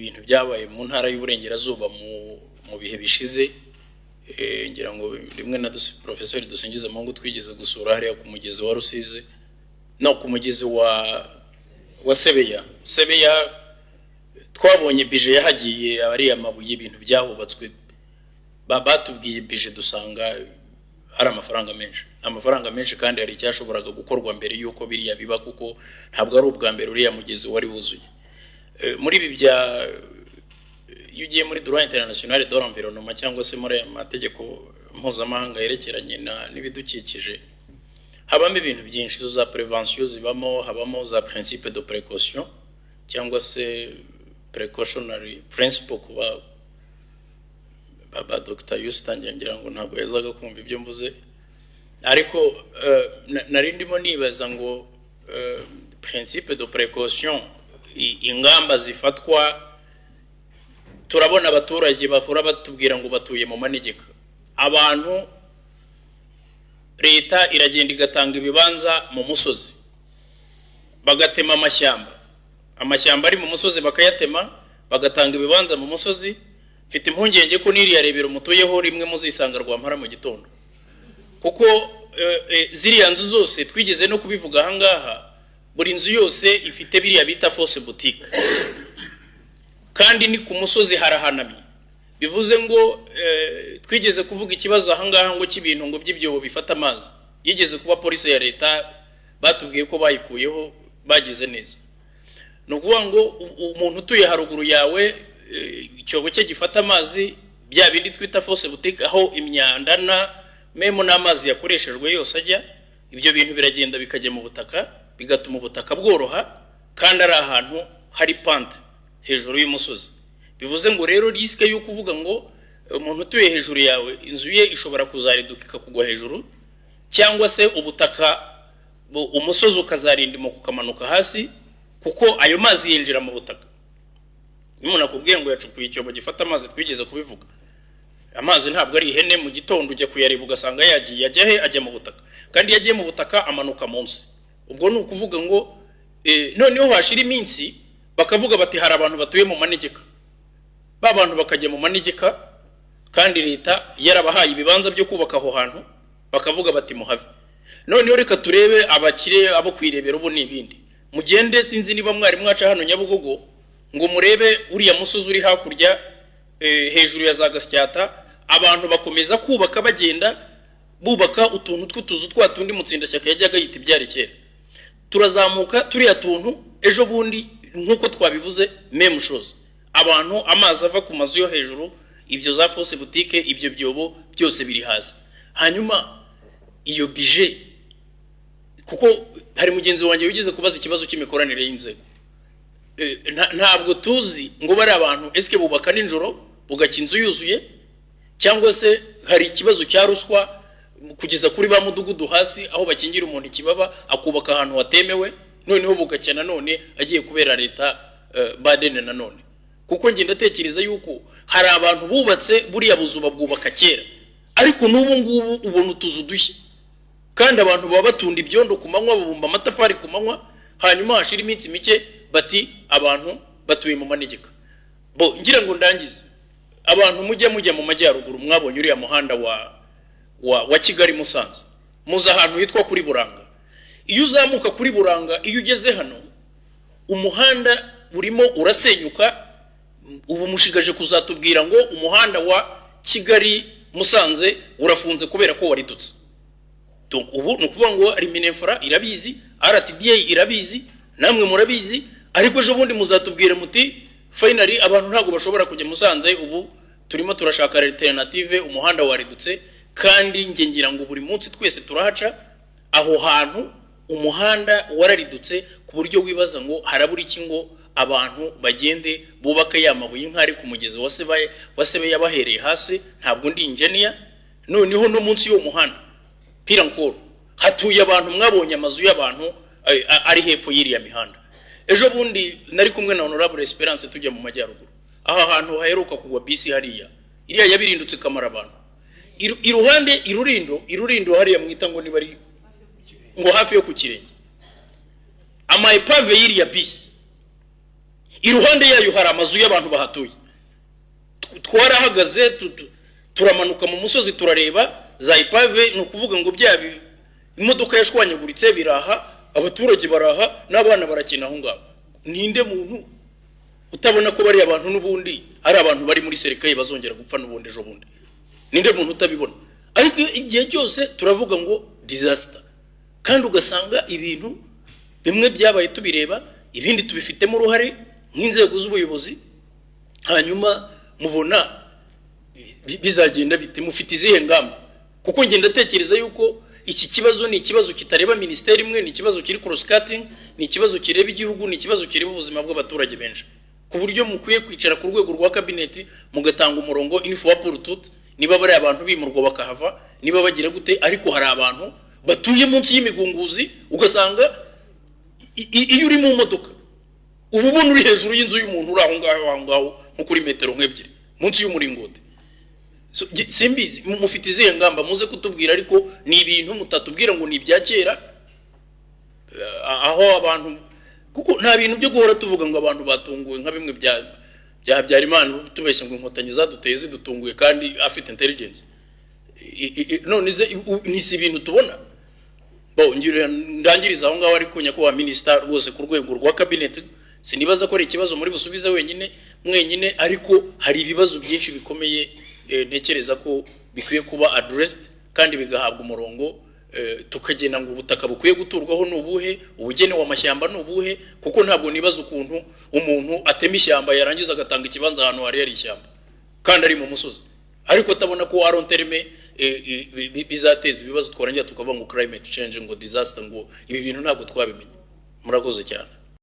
Ibintu byabaye mu Ntara y'Uburengerazuba mu bihe bishize, ngira ngo rimwe na Professeur Dusingizemungu twigeze gusura hariya ku mugezi wa Rusizi no ku mugezi wa Sebeya. Sebeya twabonye budget yahagiye, ariya mabuye, ibintu byahubatswe, batubwiye budget dusanga ari amafaranga menshi, amafaranga menshi, kandi hari icyashoboraga gukorwa mbere y'uko biriya biba, kuko ntabwo ari ubwa mbere uriya mugezi wari wuzuye. Muri ibi bya, iyo ugiye muri droit international de l'environnement cyangwa se muri aya mategeko mpuzamahanga yerekeranye n'ibidukikije, habamo ibintu byinshi. Izo za prévention zibamo, habamo za principe de précaution cyangwa se precautionary principle. Kuba ba Dr Justin, ngira ngo ntabwo yazaga kumva ibyo mvuze, ariko nari ndimo nibaza ngo principe de précaution, ingamba zifatwa. Turabona abaturage bahora batubwira ngo batuye mu manegeka. Abantu, leta iragenda igatanga ibibanza mu musozi, bagatema amashyamba, amashyamba ari mu musozi bakayatema, bagatanga ibibanza mu musozi. Mfite impungenge ko n'iriya Rebero mutuyeho rimwe muzisanga rwampara mu gitondo, kuko ziriya nzu zose, twigeze no kubivuga ahangaha, buri nzu yose ifite biriya bita fosse boutique, kandi ni ku musozi, harahanamye. Bivuze ngo twigeze kuvuga ikibazo ahangaha ngo cy'ibintu ngo by'ibyobo bifata amazi, yigeze kuba polisi ya leta, batubwiye ko bayikuyeho, bagize neza. Ni ukuvuga ngo umuntu utuye haruguru yawe, icyobo cye gifata amazi, bya bindi twita fosse boutique, aho imyanda na même n'amazi yakoreshejwe yose ajya, ibyo bintu biragenda bikajya mu butaka, bigatuma ubutaka bworoha, kandi ari ahantu hari pente hejuru y'umusozi. Bivuze ngo rero risque yo kuvuga ngo umuntu utuye hejuru yawe, inzu ye ishobora kuzariduka ikakugwa hejuru, cyangwa se ubutaka, umusozi ukazarindimuka ukamanuka hasi, kuko ayo mazi yinjira mu butaka. Iyo umuntu akubwiye ngo yacukuye icyobo gifata amazi, twigeze kubivuga, amazi ntabwo ari ihene. Mu gitondo ujya kuyareba ugasanga yagiye. Ajya he? Ajya mu butaka, kandi iyo agiye mu butaka amanuka munsi. Ubwo ni ukuvuga ngo noneho hashira iminsi bakavuga bati hari abantu batuye mu manegeka. Ba bantu bakajya mu manegeka, kandi leta yarabahaye ibibanza byo kubaka aho hantu, bakavuga bati muhave. Noneho reka turebe abakire abo kwirebera ubu n'ibindi. Mugende, sinzi niba mwari mwaca hano Nyabugogo ngo murebe uriya musozi uri hakurya, hejuru ya za Gasyata. Abantu bakomeza kubaka, bagenda bubaka utuntu tw'utuzu, twa tundi Mutsindashyaka yajyaga yita ibyari kera. Turazamuka turiya tuntu, ejo bundi nk'uko twabivuze, même chose, abantu, amazi ava ku mazu yo hejuru, ibyo za fosse boutique, ibyo byobo byose biri hasi. Hanyuma iyo budget, kuko hari mugenzi wanjye wigeze kubaza ikibazo cy'imikoranire y'inzego. Ntabwo tuzi ngo bari abantu eske bubaka nijoro bugacya inzu yuzuye, cyangwa se hari ikibazo cya ruswa kugeza kuri ba mudugudu hasi, aho bakingira umuntu ikibaba akubaka ahantu hatemewe, noneho bugacya nanone agiye kubera leta badene nanone. Kuko njye ndatekereza yuko hari abantu bubatse buriya buzu, babwubaka kera, ariko n'ubu ngubu ubona utuzu dushya, kandi abantu baba batunda ibyondo ku manywa, babumba amatafari ku manywa, hanyuma hashira iminsi mike bati abantu batuye mu manegeka. Bo ngira ngo ndangize, abantu mujya mu majyaruguru, mwabonye uriya muhanda wa Kigali Musanze, muzi ahantu hitwa kuri Buranga. Iyo uzamuka kuri Buranga, iyo ugeze hano, umuhanda urimo urasenyuka. Ubu mushigaje kuzatubwira ngo umuhanda wa Kigali Musanze urafunze kubera ko waridutse. Donc ubu ni ukuvuga ngo ari MININFRA irabizi, RTDA irabizi, namwe murabizi, ariko ejo bundi muzatubwira muti finally abantu ntabwo bashobora kujya Musanze, ubu turimo turashaka alternative, umuhanda waridutse. Kandi njye ngira ngo buri munsi twese turahaca aho hantu, umuhanda wararidutse ku buryo wibaza ngo harabura iki ngo abantu bagende bubake ya mabuye nk'ari ku mugezi wa Sebeya, wa Sebeya bahereye hasi. Ntabwo ndi engineer. Noneho no munsi y'uwo muhanda, pire encore, hatuye abantu. Mwabonye amazu y'abantu ari hepfo y'iriya mihanda. Ejo bundi nari kumwe na Honorable Esperance, tujya mu majyaruguru, aha hantu haheruka kugwa bisi hariya, iriya yabirindutse ikamara abantu. Iruhande i Rurindo hariya mwita ngo niba ari ngo hafi yo ku Kirenge, ama épave y'iriya bisi Iruhande yayo hari amazu y'abantu bahatuye. Twarahagaze, turamanuka mu musozi, turareba za épave. Ni ukuvuga ngo bya imodoka yashwanyaguritse biraha, abaturage baraha, n'abana barakina aho ngaho. Ninde muntu utabona ko bariya abantu n'ubundi ari abantu bari muri cercueil, bazongera gupfa n'ubundi ejo bundi? Ninde muntu utabibona? Ariko igihe cyose turavuga ngo disaster, kandi ugasanga ibintu bimwe byabaye tubireba, ibindi tubifitemo uruhare nk'inzego z'ubuyobozi. Hanyuma mubona bizagenda bite? Mufite izihe ngamba? Kuko ngenda ndatekereza yuko iki kibazo ni ikibazo kitareba minisiteri imwe, ni ikibazo kiri cross cutting, ni ikibazo kireba igihugu, ni ikibazo kireba ubuzima bw'abaturage benshi, ku buryo mukwiye kwicara ku rwego rwa kabineti mugatanga umurongo une fois pour toutes, niba bariya abantu bimurwa bakahava, niba bagira gute. Ariko hari abantu batuye munsi y'imigunguzi, ugasanga iyo uri mu modoka uba ubona uri hejuru y'inzu y'umuntu uri aho ngaho, aho ngaho nko kuri metero nk'ebyiri munsi y'umuringoti. So, simbizi, mufite izihe ngamba? Muze kutubwira. Ariko ni ibintu mutatubwira ngo ni ibya kera, aho abantu, kuko nta bintu byo guhora tuvuga ngo abantu batunguwe, nka bimwe bya Habyarimana, tubeshya ngo Inkotanyi zaduteye zidutunguye kandi afite intelligence. None ze ni si ibintu tubona? Bo ngira ndangiriza aho ngaho. Ariko nyakubahwa minisita, rwose ku rwego rwa cabinet, sinibaza ko ari ikibazo muri busubize wenyine mwenyine, ariko hari ibibazo byinshi bikomeye, ntekereza ko bikwiye kuba addressed kandi bigahabwa umurongo, tukagena ngo ubutaka bukwiye guturwaho ni ubuhe, ubugenewe amashyamba ni ubuhe, kuko ntabwo nibaza ukuntu umuntu atema ishyamba, yarangiza agatanga ikibanza ahantu hari ishyamba kandi ari mu musozi, ariko atabona ko à long terme bizateza ibibazo, twarangira tukavuga ngo climate change, ngo disaster, ngo ibi bintu ntabwo twabimenye. Murakoze cyane.